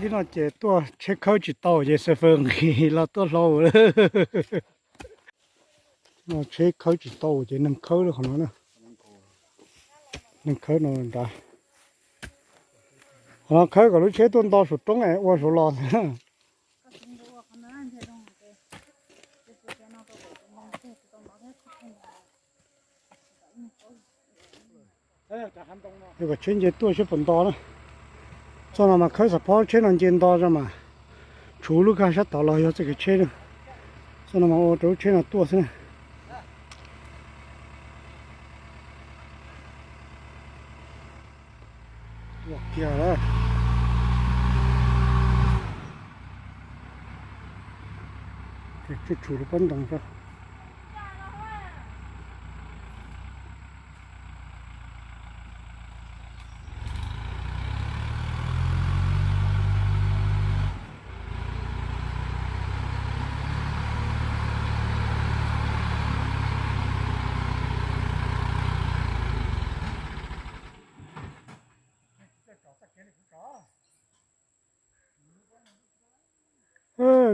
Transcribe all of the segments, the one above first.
Tib no ces tuaj tsheb khawb tsis tau ces xav fawb nqis los tuaj hlau. Tsheb khawb tsis tau ces neeg khawb lawm qhov no na. Neeg khawb no nrad. Qhov no khawb kom lub tsheb tuaj nto saum roob es ua saud los. Kom tsheb nce tuaj seb puas nto na. Txoj no mas khawb xav phob tsheb no nce nto zog mas tshuav lub kag sab tod los yog txoj kev tsheb na. Txoj no mas ua rau lub tsheb no tuaj xwb na. Ua kiag lawm. Tshuav lub pob ntoo xwb.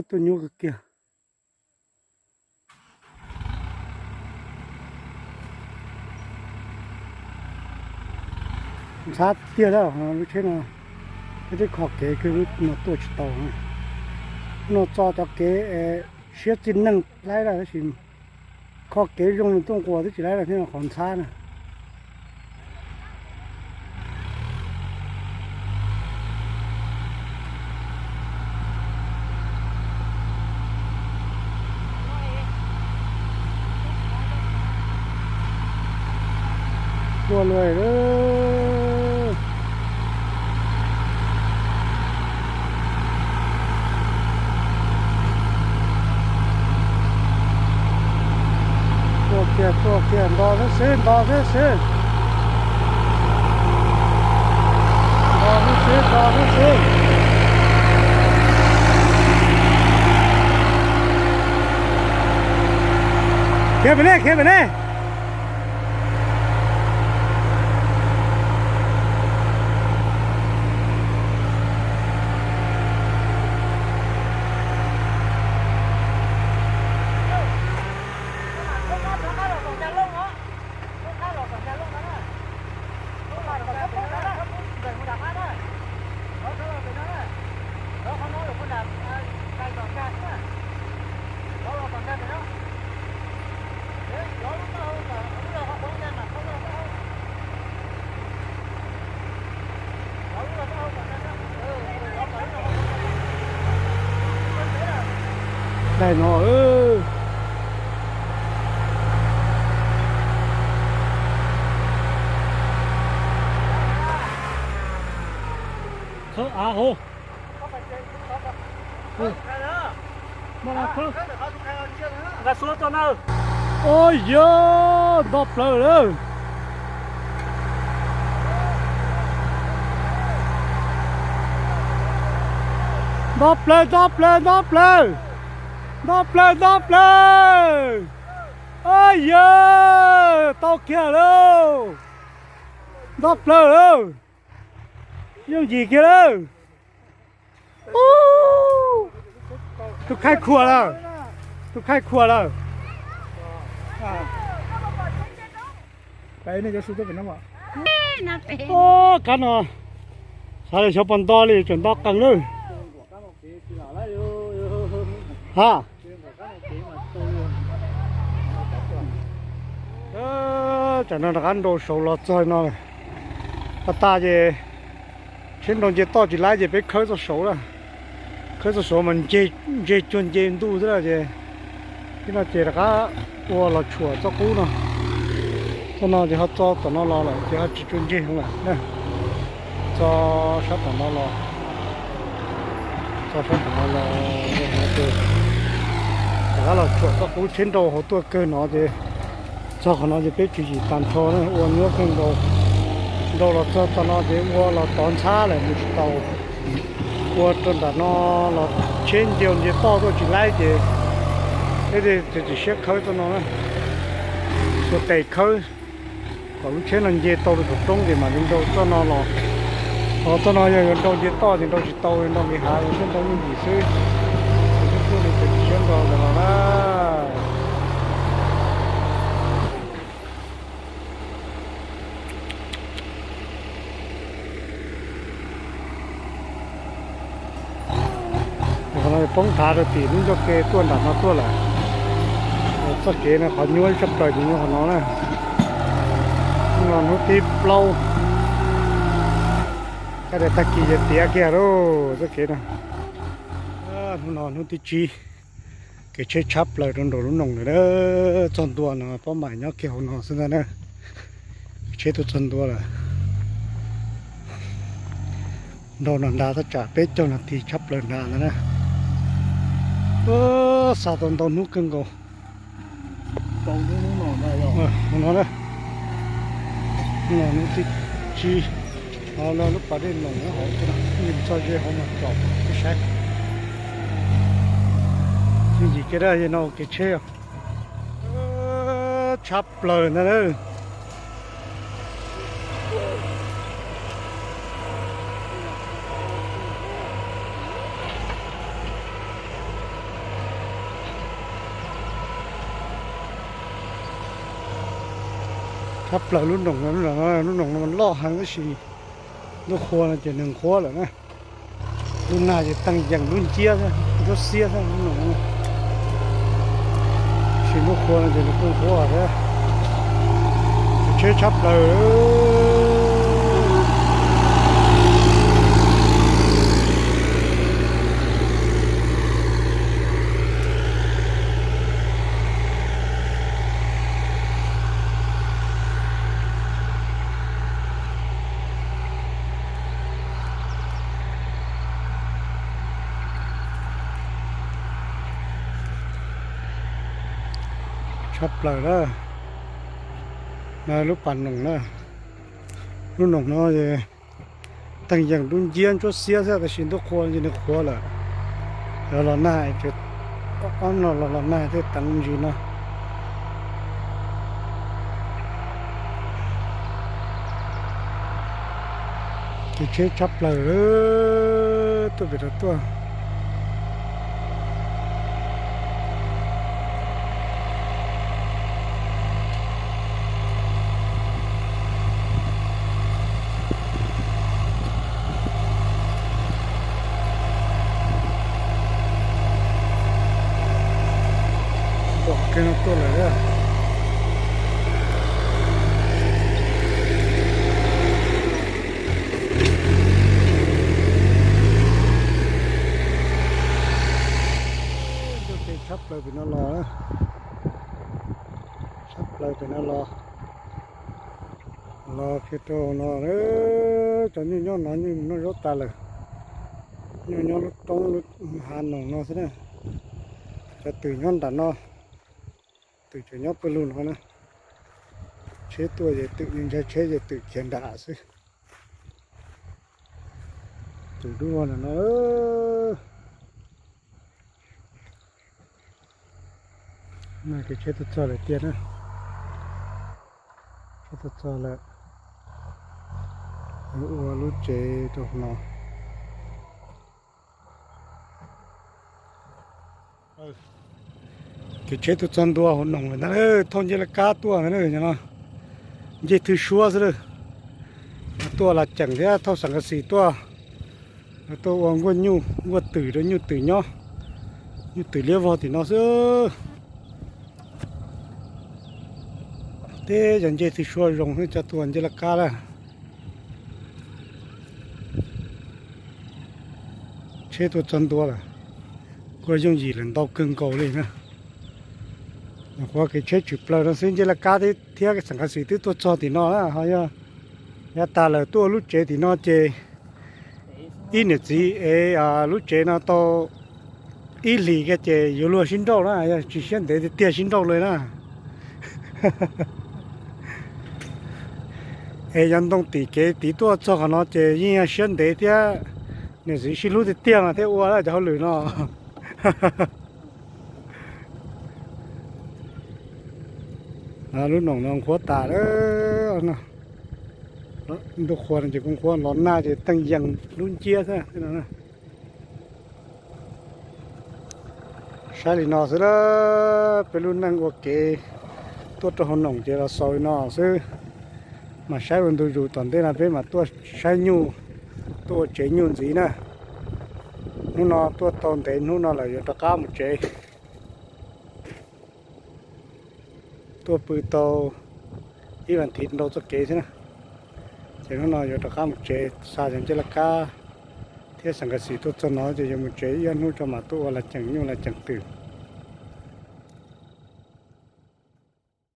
Tuaj nyuaj kawg kiag. Ntxhab tiag lawm lub tsheb no, thiab tej kho kev kawg lub no tuaj tsis tau. Lub no txo cov kev siab txij neej laib lawm tab sis kho kev zoo tuaj nquas twb tsis laib lawm thiab no qhov ntxhab na. Tuaj luaj lawm. Tuaj kiag tuaj kiag nto xwb xwb nto xwb xwb. Nto xwb xwb nto xwb xwb. Khiav pem nej khiav pem nej. Daim no. Khawb av hauv. Nqa suab tso na. Ua yog nto plaws lawm. Nto plaws nto plaws nto plaws. Nto plaws nto plaws. Ua yog tau kiag lauj. Nto plaws lawm. Yooj yim kiag lawm. Tus khaij khuam lawm. Tus khaij khuam lawm. Kab no, xav li xyov puas nto li tseem nto qees lawm. Ha. Tsam no rov qab nrau saud los txog no lawm. Pas tas ces tsheb nrau nce toj tsis laib ces peb khawb txoj saud lawm. Khawb txoj saud mas ntseg cuag nce ntuj xwb lawm ces tib no ces rov qab ua los tshuam txoj qub no. Txoj no ces ho txo tom no los lawm ces ho tsis tshua ntseg lawm na. Txo sab tom no los, txo sab tom no los, rov qab los tshuam txoj qub tsheb nrau hauv tuaj kawg no ces txog qhov no ces peb tswv yim tag nrho ua nyuaj kawg nkaus. Nrau los txog txog no ces ua los tov ntxhab lawm mus tsis tau. Ua rau nram no los tsheb nce nce toj tuaj tsis laib ces peb txiav txim siab khawb txoj no na. Ua tes khawb kom lub tsheb no nce tau rau saum roob ces mam li nrau txoj no los. Qhov txoj no yog yuav nrau nce toj ces nrau tsis tau, nrau nqis hav, siab ntau yooj yim xwb. Ces xub pub li ces tsis siab ntau ntawd los na. Qhov no poob thav rau tim lub ncauj ke tuaj nram no tuaj lawm. Txoj kev no qhov nyuaj tshaj plaws ces nyuaj qhov no na. Hnub no hnub thib plaub, kab tias tag kis ces tiav kiag lauj txoj kev no. Hnub no hnub thib tsib, kev tsheb tshab plaws rau nraum lub noog lawm na. Txog ntua no pob mam nyob kiag hauv no xwb ntag na. Kev tsheb tuaj txog ntua lawm. Nrau no nrad thaj tsam peb caug nas this tshab plaws nrad ntag na. Xa tau ntau hnub kawg nkaus. Hnub no na, hnub no hnub thib tsib, no lub pas dej noog hauv, txog ze hauv mas tsom ib saib. Yooj yim kiag dab no kev tsheb tshab plaws ntag na. Tshab plaws lub noog no, lub noog no loj heev tab sis ntuj qhua no ces nws qhuav lawm na. Lub nag ces teej yees lub nciab thiab ntsuab xiab thiab lub noog no. Tab sis ntuj qhua no ces nws kuj qhuav thiab. Kev tsheb tshab plaws. Tshab plaws na. No lub pas noog na. Lub noog no teej yees lub nciab ntsuab xiab xwb tab sis ntuj qhua ces nws qhuav lawm. Yog los nag ces ob no los los nag thiaj teev me ntsis no. Kev tsheb tshab plaws, tuaj pem rau tuaj. Pom kiag no tuaj lawm. Tshab plaws pem no los, tshab plaws pem no los, los kiag rau no, cov nyuj nyob no nyuj mus noj zaub tas lawm. Nyuj nyob lub roob lub hav noog no xwb na. Cov twm nyob nram no, twm tseem nyob pawg lug no na. Tsheb tuaj ces twm ntshai tsheb ces twm khiav nram xwb. Twm dub vog nram no. Kev tsheb tuaj txog lawm tiag na. Tsheb tuaj txog lawm. Ua lub tsev rau no. Kev tsheb tuaj txog ntua hauv noog lawm ntag, thauj ncej laj kab tuaj ntag no. Ncej thwj suab xwb lawm. Tuaj las ceem thiab thauj xam kas xis tuaj, tuaj ua nkuaj nyuj nkuaj twm rau nyuj twm nyob. Nyuj twm liab vog tim no xwb. Teb cov ncej thwj suab zoo xwb, cov tuaj ncej laj kab lawm. Tsheb tuaj txog ntua lawm, kuj yooj yim lawm ntau kawg nkaus li na. Nyuam qhuav kev tsheb tshwm plaws no xwb, ncej laj kab thiab xam kas xis twb tuaj txog tim no na, ho yog yav tas lawm tuaj ua lub tsev tim no ces ib niam txiv ev lub tsev no tau ib hlis kiag ces yuav luag sib nrauj na, yog tsis siab ntev tiag tiag sib nrauj li na. Es cov ntoo tim kev tid tuaj txog qhov no ces yeej yog siab ntev thiab niam txiv sib hlub tiag tiag mas thiaj ua cov hauj lwm no. Lub noog no qhuav tas lawm. Ntuj qhua no ces koob qhuab los nag ces teej yees lub nciab xwb no. Saib li no xwb la, peb lub neej ua kev tuaj rau hauv noom ces los xaus li no xwb. Mas saib ua ntu zus tom ntej no peb mam tuaj saib nyuj, tuaj ua tsev nyuj ntxiv na. Hnub no tuaj tau ntev hnub no lawm yuav rov qab mus tsev. Tuaj pw tau ib vas thiv ntau txoj kev thiab na. Ces hnub no yuav rov qab mus tsev, xa cov ncej laj kab thiab xeem kas xim tuaj txog no ces yuav mus tsev ib ob hnub tso mam tuaj ua las ceem nyuj las ceem twm.